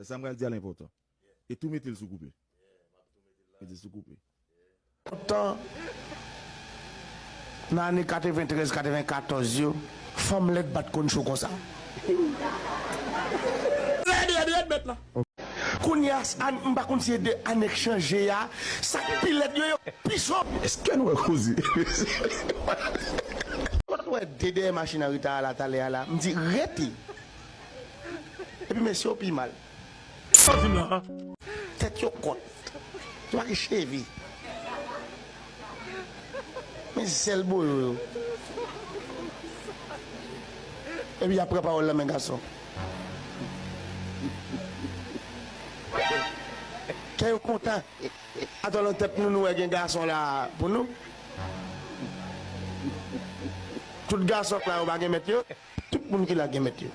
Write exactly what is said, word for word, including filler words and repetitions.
Sa m pral di a l enpòtan. E tou mete l sou koupe. Mete l sou koupe. Lontan, nan ane katreventrèz, katrevenkatòz yo, fanm lèd pa t konn cho konsa. Rèd, rèd, rèd, mèt la. Kounye a, an, m pa konn si e de ane k chanje a, sa k pi lèd yo, yo pi cho. Èske nou wè koze? Kote w wè de dèyè machin an reta a la, talè a la, m di, rete. Epi mesye yo pi mal. Sa w di m la? Tèt yo kòt. Yo pa gen cheve. Men zèl boyo yo. Epi y ap pran pawòl nan men gason. Kè yo kontan. Atò nan tèt nou, nou wè gen gason la pou nou. Tout gason la yo pa gen mèt yo. Tout moun ki la gen mèt yo.